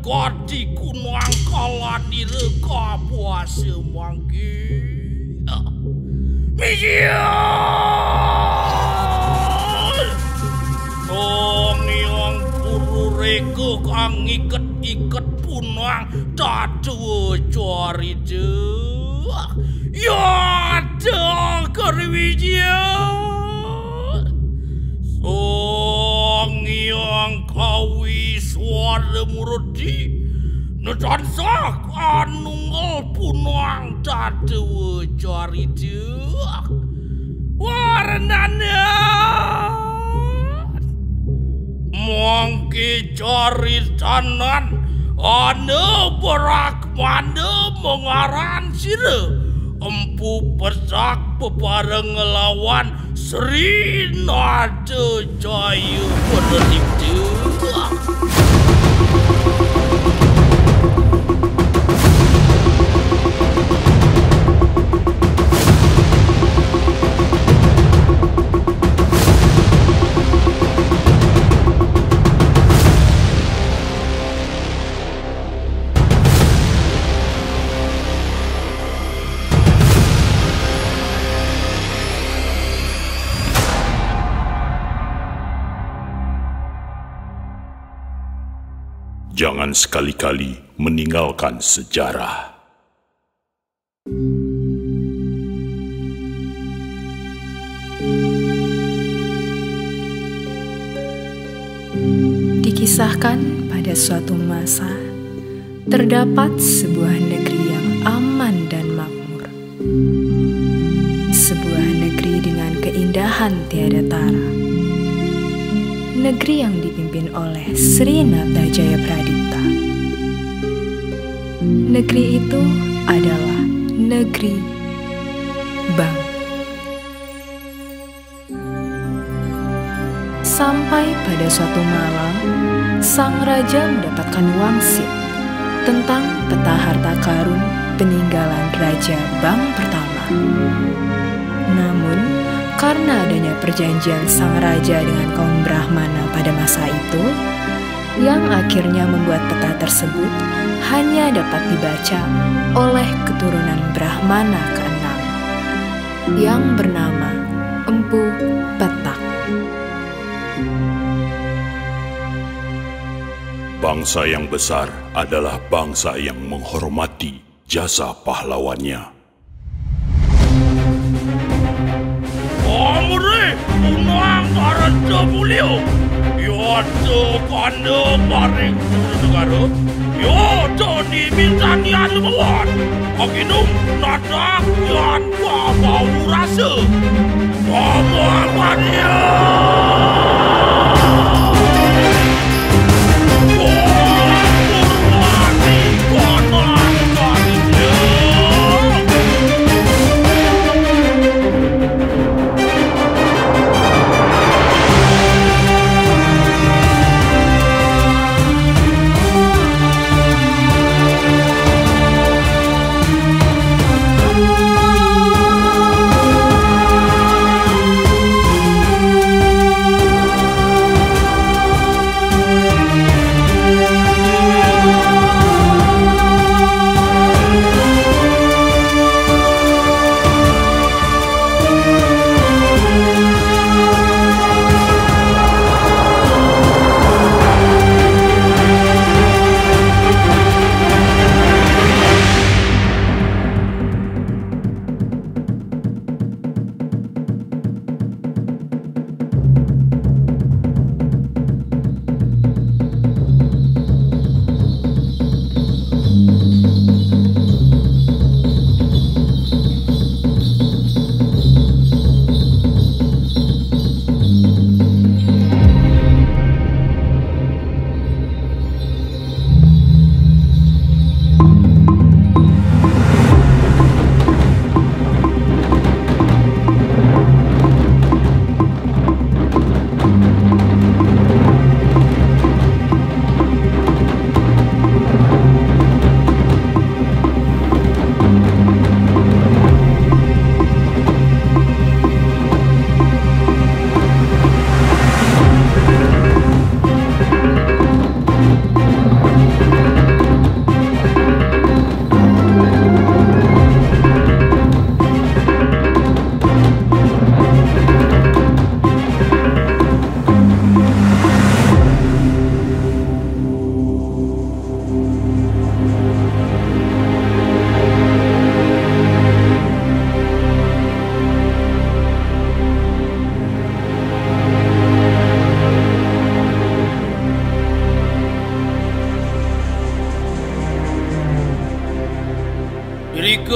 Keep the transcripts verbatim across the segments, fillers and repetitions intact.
Kadi kunang kalanira kabasa mangke. Mijil! Sang Hyang Guru Rega kang ngiket-iket punang dadua carita. Yada Kariwijil! Sang Hyang Kawiswara Murti, netansah anunggal punang dadua carita. Warnana! Mangke caritanan ana Brahmana mangaran sira Empu Petak bebareng nglawan Sri Nata Jaya Pradipta. Jangan sekali-kali meninggalkan sejarah. Dikisahkan pada suatu masa, terdapat sebuah negeri yang aman dan makmur. Sebuah negeri dengan keindahan tiada tara. Negeri yang dipimpin oleh Sri Nata Jaya Pradipta. Negeri itu adalah negeri Bang. Sampai pada suatu malam, sang raja mendapatkan wangsit tentang peta harta karun peninggalan Raja Bang pertama. Namun, karena adanya perjanjian sang raja dengan kaum Brahmana pada masa itu, yang akhirnya membuat peta tersebut hanya dapat dibaca oleh keturunan Brahmana keenam yang bernama Empu Petak. Bangsa yang besar adalah bangsa yang menghormati jasa pahlawannya. Amri, unang arca mulia. Yata kanda maring negara. Yata nimitan yan lumawan. Aginum nadak yan kabau rasa. Mama Maria.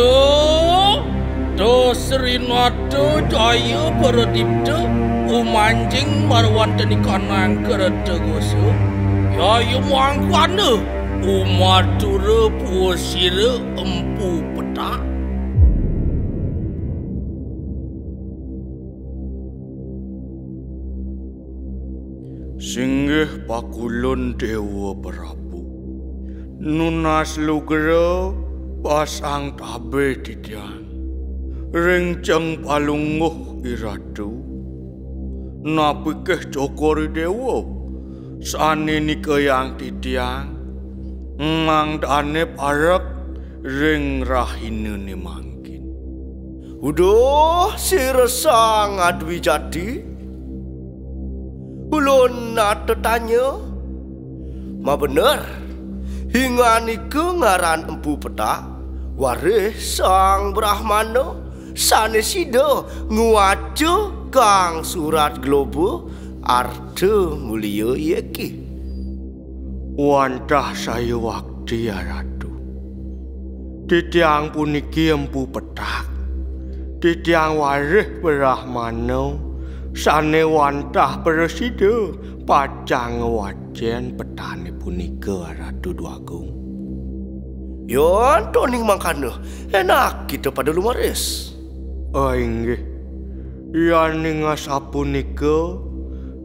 Duh, duh Srinata Jaya Pradipta, umanjing marwanteni kanang kerta gosa, yaya mangkana umatura puasira Empu Petak. Singgih pakulun Dewa Prabu. Nunas lugra pasang tabih titiang. Ring ceng palungguh iratu. Napikeh cokor i dewa. Sane nikayang titiang. Mangdane parek ring rahinane mangkin. Uduh, sira Sang Adwijati. Ulun natetanya. Mabener, inganika ngaran Empu Petak, warih Sang Brahmana, sane sida ngwaca kang surat globa arta mulia iki. Wantah sayuwakti, Ratu. Titiang puniki Empu Petak. Titiang warih Brahmana sane wantah prasida pacang ngwacen petane punika, Ratu Dwagung. Yan toning mangkana, enak kita pada lumaris. Ah, inggih. Yaning asapunika,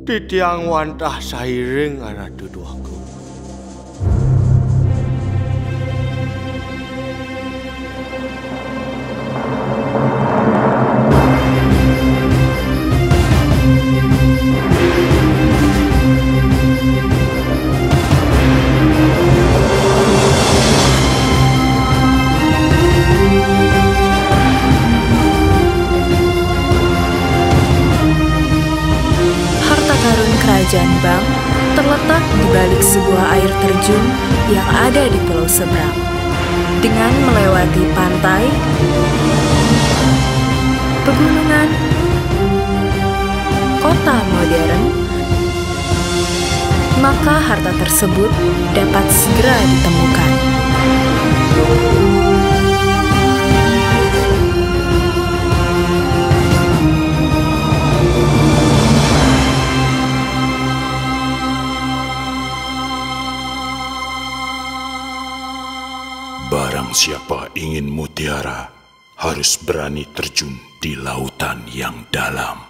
titiang wantah sairing, Ratu Dwagung. Harta karun kerajaan Bang terletak di balik sebuah air terjun yang ada di pulau seberang. Dengan melewati pantai, pegunungan, kota modern, maka harta tersebut dapat segera ditemukan. Barang siapa ingin mutiara, harus berani terjun di lautan yang dalam.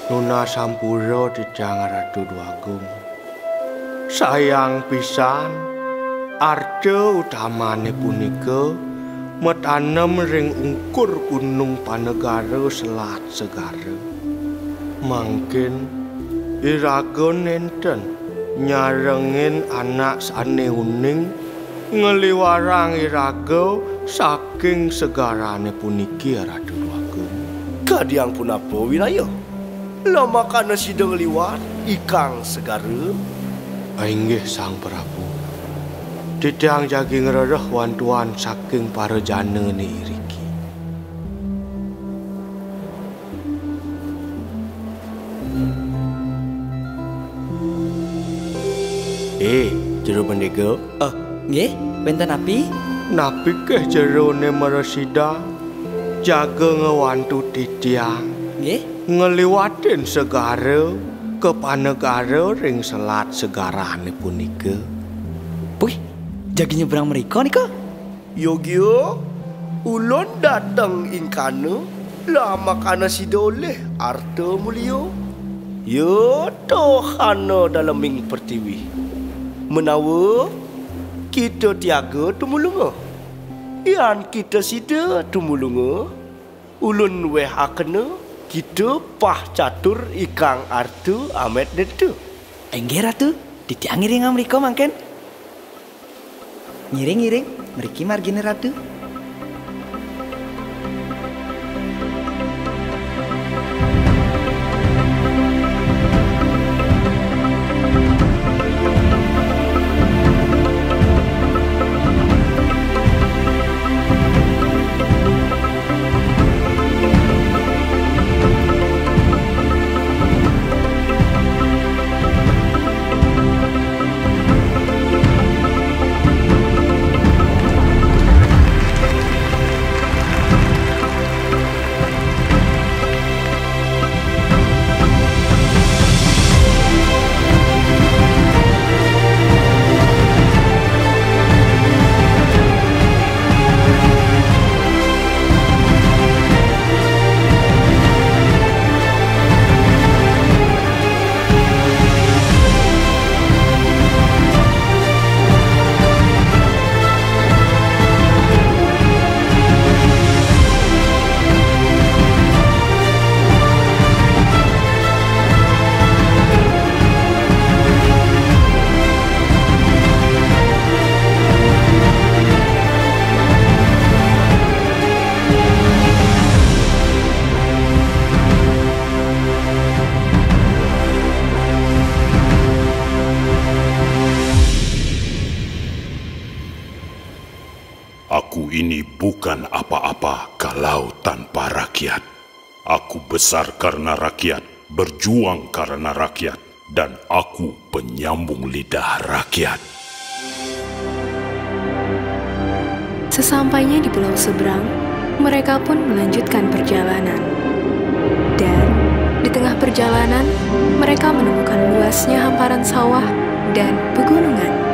Nunas sampura titiang Ratu Dwagung. Sayang pisan, arta utamane punika matanem ring ungkur gunung panegara selat segara. Mangkin iraga nenten nyarengin anak sane uning ngliwarang iraga saking segarane puniki, Ratu Dwagung. Kadi ampun apa, Winaya? Lamakana sida ngliwar ikang segara? Inggih, Sang Prabu. Titiang jagi ngrereh wantuan saking para janane iriki. Eh, Jero Bendega. Oh, nggih, wénten napi? Napiké jerone mresida jaga ngwantu titiang? Nggih. Ngliwatin segara ka panegara ring selat segarane punika. Puih, jagi nyebrang mrika nika? Yogya, ulun dateng ingkana, lamakana sida olih arta mulia. Ya tohana daleming pertiwi. Menawa kita tiaga tumulunga. Yan kita sida tumulunga, ulun wehakena kita pah catur ikang arta amet deta. Inggih, Ratu, titiang ngiring amrika mangken. Ngiring, ngiring, mriki margine Ratu. Aku ini bukan apa-apa kalau tanpa rakyat. Aku besar karena rakyat, berjuang karena rakyat, dan aku penyambung lidah rakyat. Sesampainya di pulau seberang, mereka pun melanjutkan perjalanan. Dan di tengah perjalanan, mereka menemukan luasnya hamparan sawah dan pegunungan.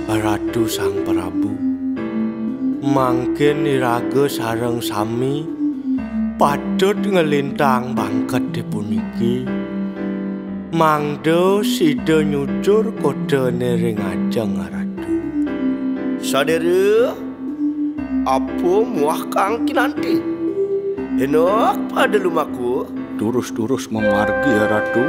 Ratu Sang Prabu, mangkin iraga sareng sami patut nglintang bangkete puniki, mangda sida nyucur kotane ring ajeng Ratu. Sadera, apa muah kang kinanti? Enak pada lumaku. Durus-durus mamargi, Ratu.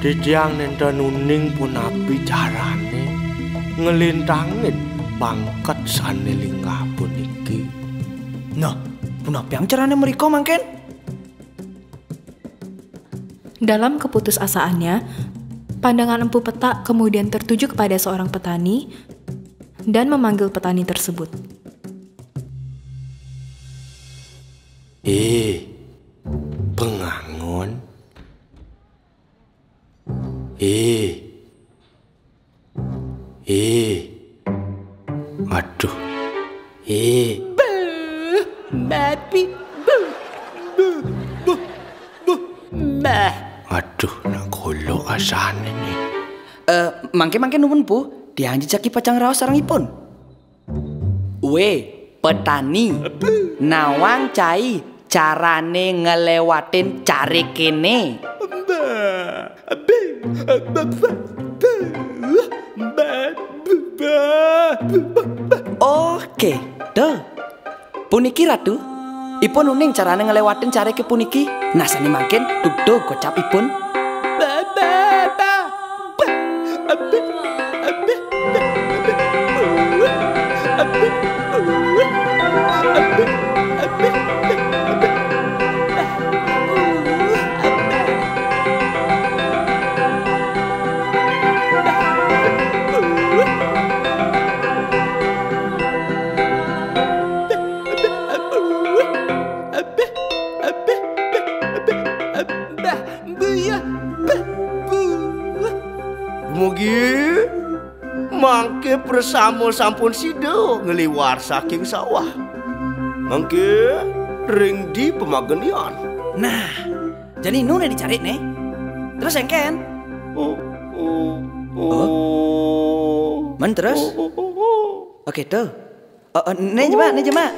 Titiang nenten uning punapi carane nglintangin pangkat sane linggah puniki. Nah, punapiang carane mrika mangkin? Dalam keputusasaannya, pandangan Empu Petak kemudian tertuju kepada seorang petani dan memanggil petani tersebut. Eh, pengangon. Eh. Eh. Aduh. Eh. Beuh, babi, beuh, beuh, beuh, beuh, bah. Aduh, nak golok asane nih. Eh, mangke-mangke nuwun, Bu. Tiang jejaki pacang raos sarengipun. We, petani. Nawang cai carane ngelewatin care kene. Oke, tuh. Puniki Ratu. Ipun uning carane ngelewatin care ke puniki. Nasane mangkin tugtug kocapipun. Dumugi mangke prasama sampun sida ngliwar saking sawah. Mangke ring di pamagenian. Nah, jani nu ne dicari ne? Terus engken? Oh, oh, oh. Men terus? Oh, oh, oh, oh. Oke, tuh. Oh, oh, ne jemak, ne jemak.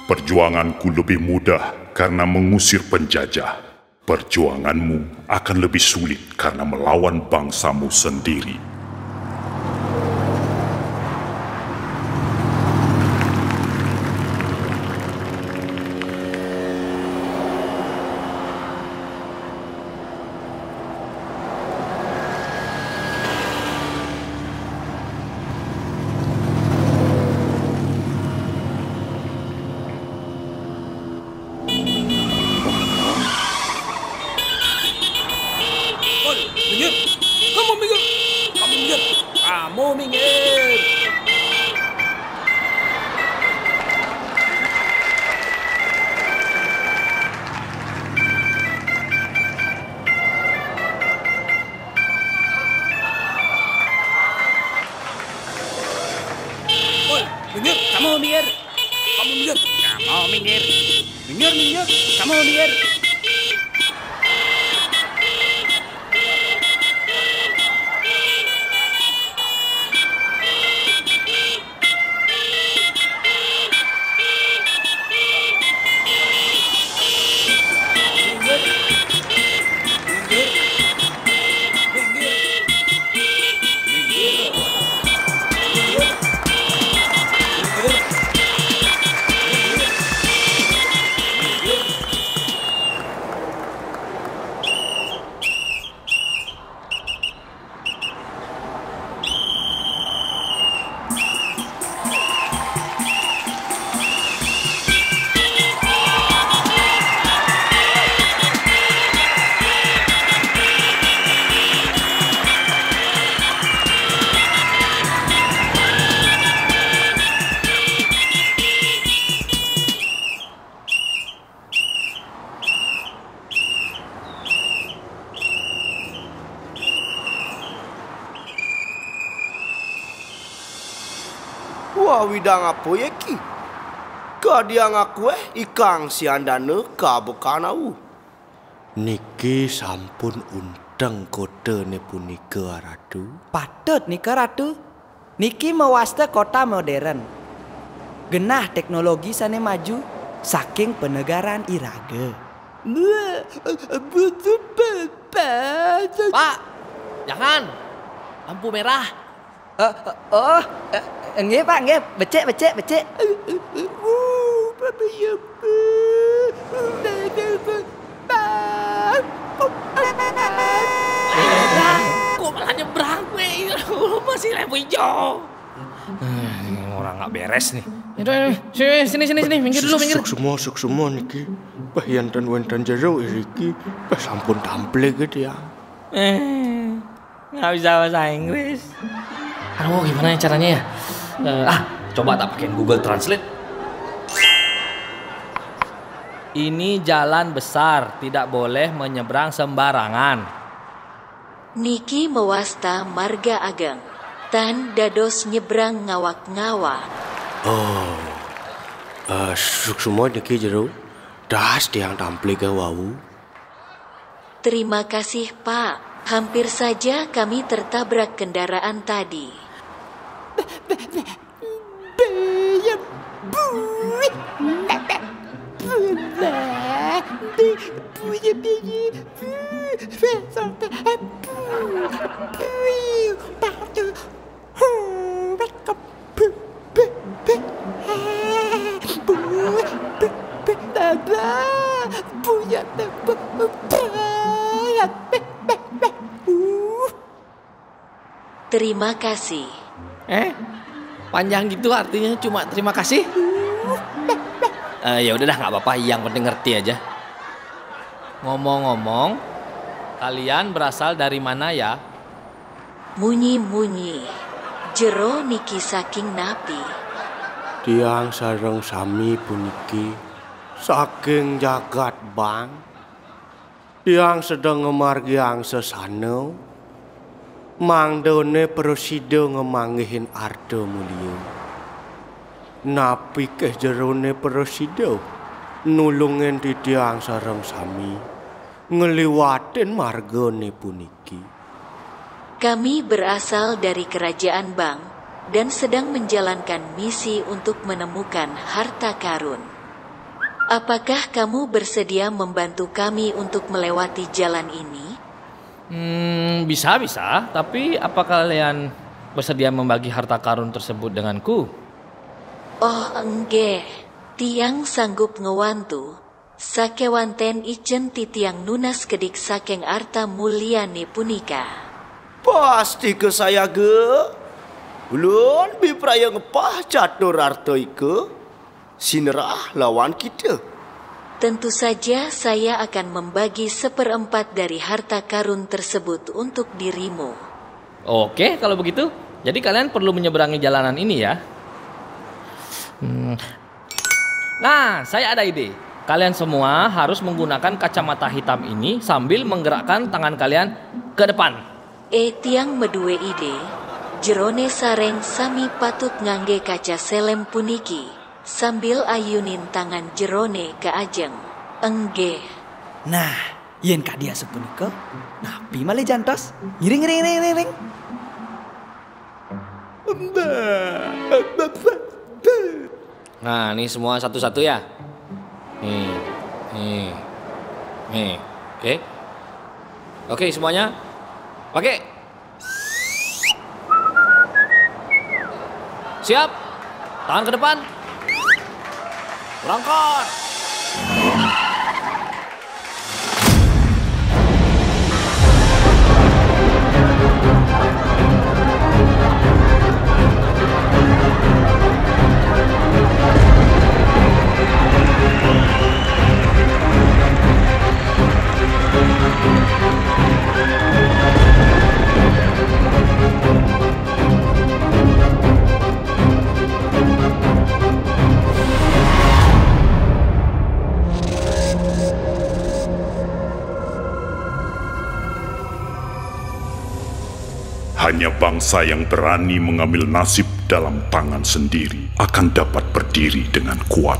Perjuanganku lebih mudah karena mengusir penjajah. Perjuanganmu akan lebih sulit karena melawan bangsamu sendiri. Oi, minggir. Kamu minggir. Kamu minggir. Kamu minggir. Oi, minggir. Kamu minggir. Kamu minggir. Kamu minggir. Minggir, minggir. Kamu minggir. Pawidang apa ya ki? Kadiang aku eh ikang siandana kabekan au. Niki sampun unteng kotane punika, Ratu. Patut nika, Ratu. Niki mawasta kota modern. Genah teknologi sane maju saking penegaran iraga. Pak, jangan. Lampu merah. Eh, eh, oh, eh, nggih, Pak, nggih. Becik, becik, becik. Kok malah nyebrang, weh? Masih lampu hijau. Eh, orang nggak beres nih. Yaudah, yaudah. Sini, sini, sini, sini. Minggir dulu, minggir. Suksma, suksma niki. Bah, yen ten wenten jero iriki. Bah, sampun tamplik gitu ya. Eh, nggak bisa bahasa Inggris. Aduh, gimana ya caranya ya? Eh, ah, coba tak pakai Google Translate. Ini jalan besar, tidak boleh menyeberang sembarangan. Niki mawasta marga ageng. Tan dados nyebrang ngawak-ngawak. Oh, eh, suksma niki jero. Das tiang tamplik wau. Terima kasih, Pak. Hampir saja kami tertabrak kendaraan tadi. Terima kasih. Eh, panjang gitu artinya cuma terima kasih? Eh, ya udah dah, nggak apa-apa, yang penting ngerti aja. Ngomong-ngomong, kalian berasal dari mana ya? Munyi-munyi, jero niki saking napi? Tiang sareng sami puniki saking jagat Bang. Tiang sedeng ngamargiang sesana, mangdane prasida ngamanggihin arta mulia. Napi keh jerone prasida nulungin titiang sareng sami ngliwatin margane puniki? Kami berasal dari Kerajaan Bang dan sedang menjalankan misi untuk menemukan harta karun. Apakah kamu bersedia membantu kami untuk melewati jalan ini? Hmm, bisa, bisa. Tapi apa kalian bersedia membagi harta karun tersebut denganku? Oh, enggih. Tiang sanggup ngewantu. Sakewanten ijen titiang nunas kedik saking arta mulyane punika. Pasti kesayaga. Ulun bipraya ngepah catur arta ika. Sinerah lawan kita. Tentu saja saya akan membagi seperempat dari harta karun tersebut untuk dirimu. Oke, kalau begitu. Jadi kalian perlu menyeberangi jalanan ini ya. Hmm. Nah, saya ada ide. Kalian semua harus menggunakan kacamata hitam ini sambil menggerakkan tangan kalian ke depan. Eh, tiang madue ide, jerone sareng sami patut ngangge kaca selem puniki, sambil ayunin tangan jerone ka ajeng. Enggih. Nah, yen kadi asapunika, napi malih jantos? Ngiring, ngiring, ngiring, ngiring. Nah, ini semua satu-satu ya. Nih, nih, nih. Oke. Oke, semuanya. Pakai. Siap. Tangan ke depan. Berangkat. Hanya bangsa yang berani mengambil nasib dalam tangan sendiri akan dapat berdiri dengan kuat.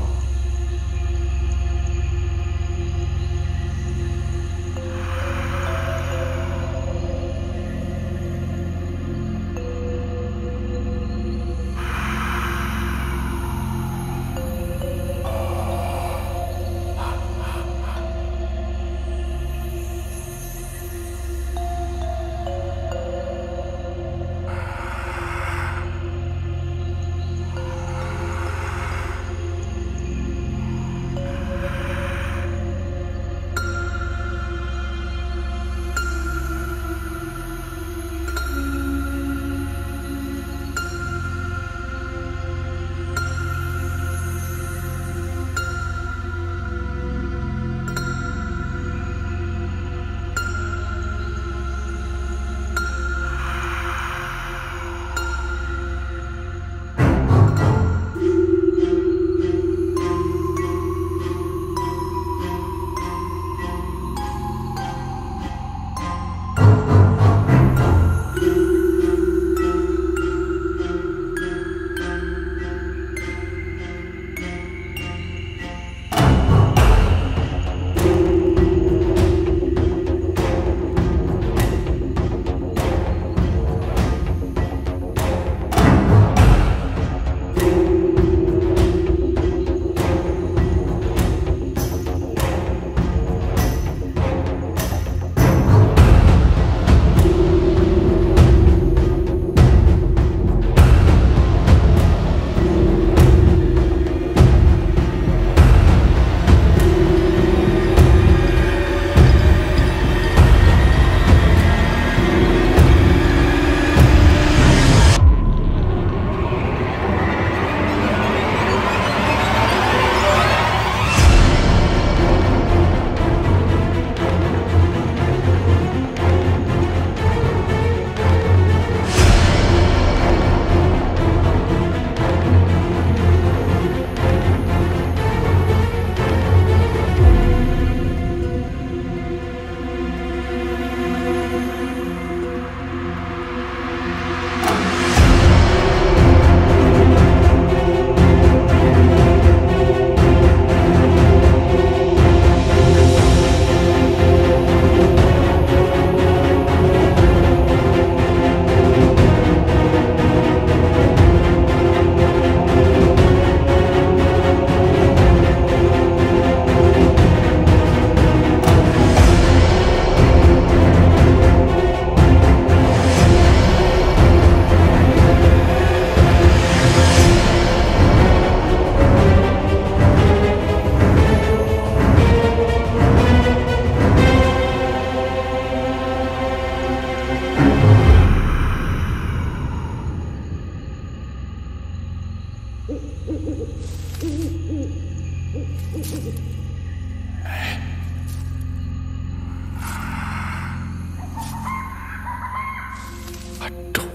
Aduh,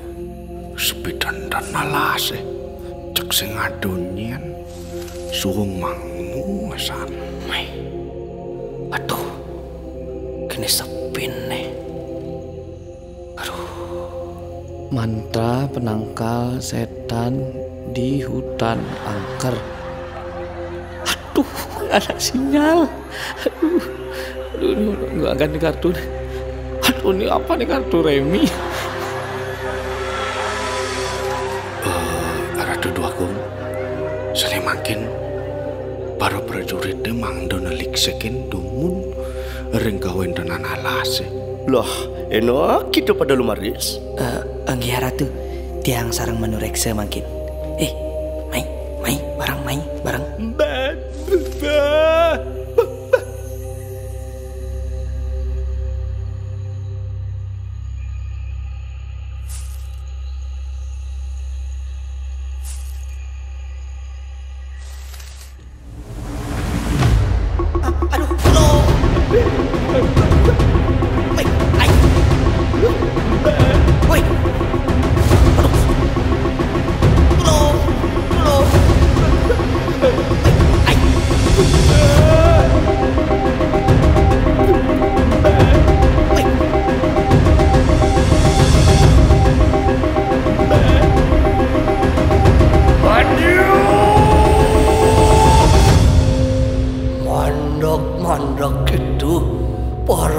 sepi dandan alas, eh. Cek sing adonyan, suwung mangmu samai. Aduh, kene sepi neh. Aduh. Mantra penangkal setan di hutan angker. Aduh, ada sinyal. Aduh, aduh, aduh, nggak akan nih kartu nih. Aduh, ini apa nih kartu remi? Eh, Ratu Dwagung, sane mangkin para prajurit mangda neliksekin dumun ring kawentenan alase. Loh, enak kita pada lumaris. Eh, enggih, Ratu. Tiang sareng manureksa mangkin. Eh, mai, mai, bareng, mai, bareng. Ba-, ba-, ba-, Aduh, tolong. Woi, ai. Woi. Aduh. Tolong, tolong. Ai.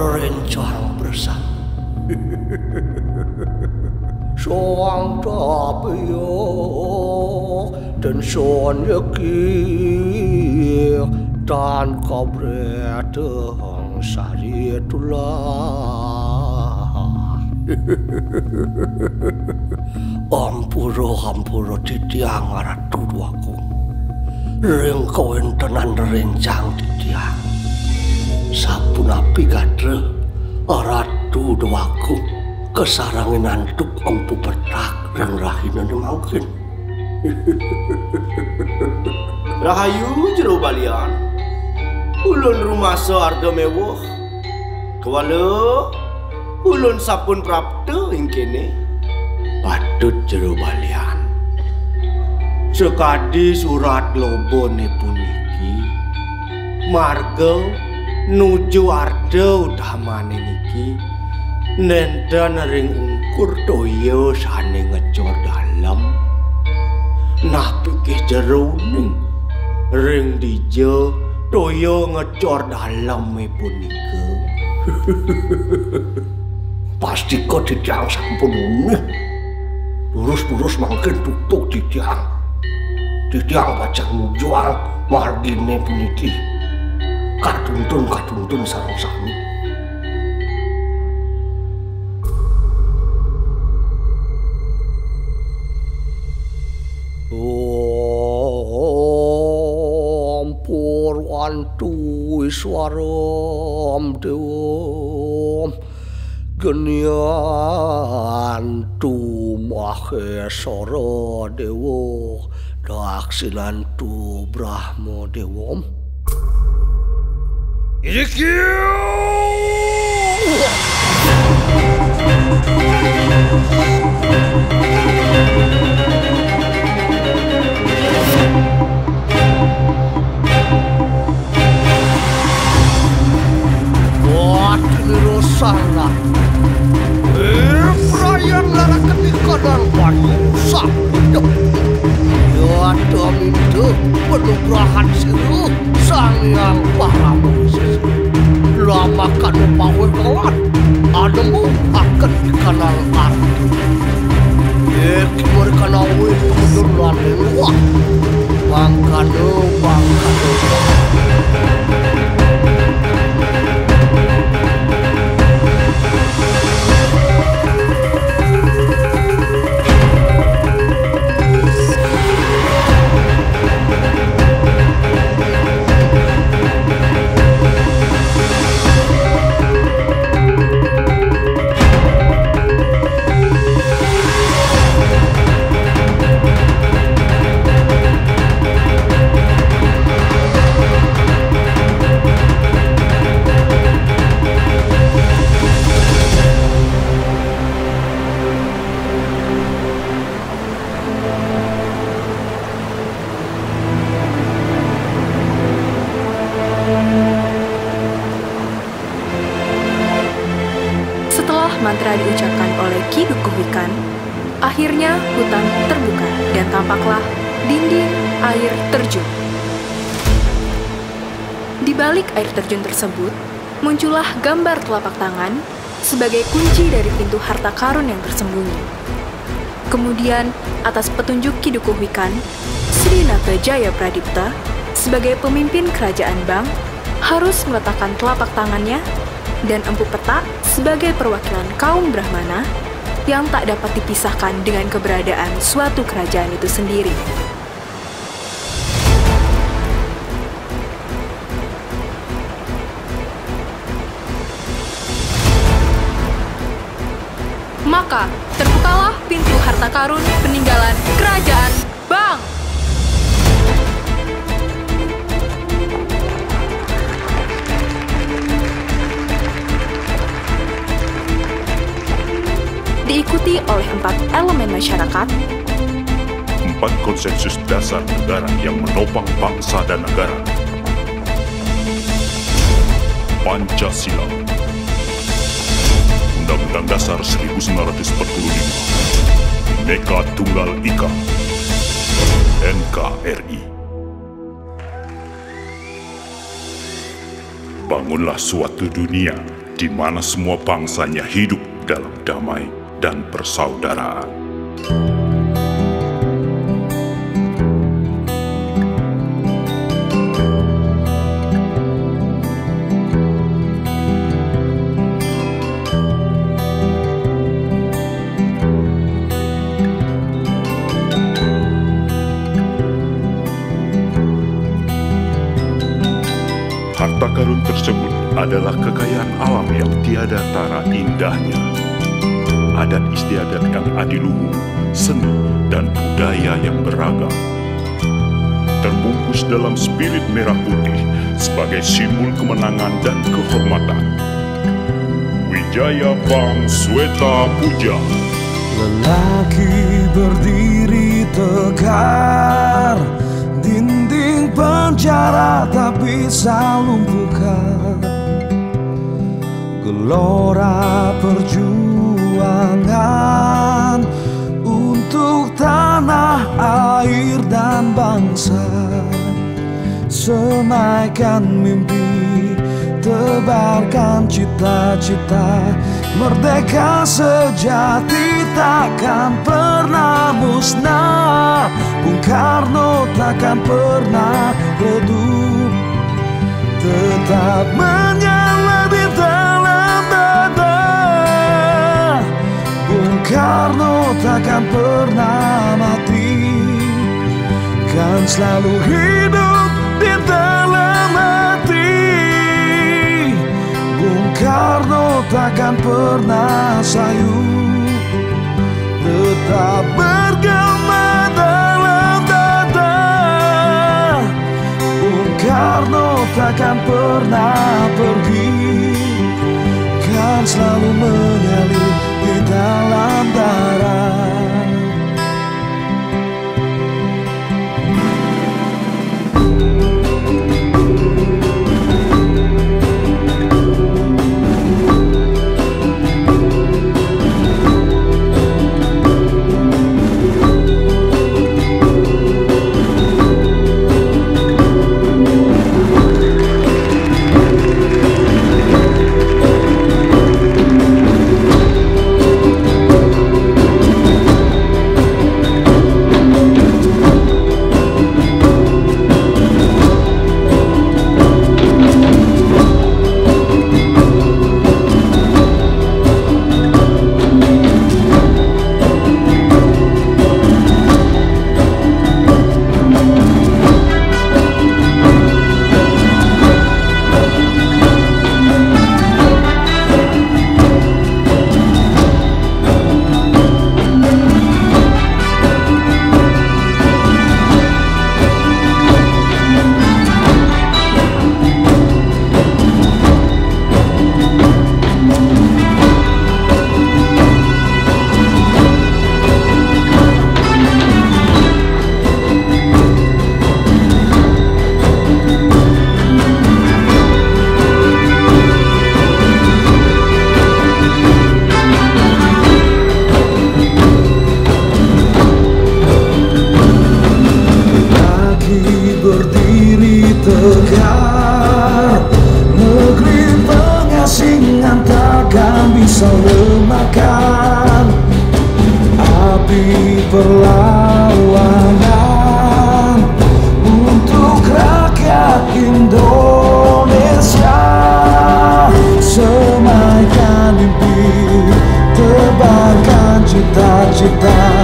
rencang bersang. Sang Tapia dan Sang Yeki tan kabreh teng sari tulah. Ampura, ampura titiang Ratu Déwagung. Ring kawéntenan rerencang titiang. Sapunapi gatra Ratu Déwagung kasarengin antuk Empu Petak ring rahinané mangkin? Rahayu Jero Balian. Ulun rumasa arda méweh. Kéwala, ulun sampun prapta ing kéné. Patut Jero Balian. Sakadi surat lobané puniki, marga nuju arta utamané niki nénten ring ungkur toya sané ngejor dalem. Napi ké jeroning ring dija toya ngejor dalemé punika? Pastika titiang sampun uning. Durus-durus mangkin tutug titiang. Titiang pacang nujuang marginé puniki. Katuntun, katuntun sareng sami. Om Purwantu Iswaram Déwa. Geniantu Mahésara Déwa. Daksinantu Brahma Déwa. Inggih. Wah, ini rosana. Eh, prayan lara ketika dan panusa. Ya, minta penugrahan sira Sang Hyang Parama Sisi. Lamakana pawekawan, anemu akan dikanal arti. Iki merkanawi kebetulan luar. Bangkana, bangkana. Setelah mantra diucapkan oleh Ki Dukuh Wikan, akhirnya hutan terbuka dan tampaklah dinding air terjun. Di balik air terjun tersebut, muncullah gambar telapak tangan sebagai kunci dari pintu harta karun yang tersembunyi. Kemudian, atas petunjuk Ki Dukuh Wikan, Sri Naga Jaya Pradipta sebagai pemimpin kerajaan Bang harus meletakkan telapak tangannya dan Empu Petak sebagai perwakilan kaum Brahmana yang tak dapat dipisahkan dengan keberadaan suatu kerajaan itu sendiri. Maka, terbukalah pintu harta karun peninggalan kerajaan Bang. Diikuti oleh empat elemen masyarakat, empat konsensus dasar negara yang menopang bangsa dan negara. Pancasila, Undang-Undang Dasar seribu sembilan ratus empat puluh lima, Bhinneka Tunggal Ika, N K R I. Bangunlah suatu dunia di mana semua bangsanya hidup dalam damai dan persaudaraan. Harta karun tersebut adalah kekayaan alam yang tiada tara indahnya. Adat istiadat yang adiluhung, seni dan budaya yang beragam, terbungkus dalam spirit merah putih sebagai simbol kemenangan dan kehormatan. Wijaya Bang Sweta Puja. Lelaki berdiri tegar, dinding penjara tak bisa lumpuhkan. Gelora perjuangan untuk tanah, air, dan bangsa. Semaikan mimpi, tebarkan cita-cita. Merdeka sejati takkan pernah musnah. Bung Karno takkan pernah redup. Tetap menyala di dalam dada. Bung Karno takkan pernah mati, kan selalu hidup di dalam hati. Bung Karno takkan pernah sayu, tetap bergema dalam dada. Bung Karno takkan pernah pergi, kan selalu mengalir di dalam darah. Lelaki berdiri tegak, negeri pengasingan takkan bisa lemahkan. Api perlawanan untuk rakyat Indonesia. Semaikan mimpi, tebarkan cita-cita.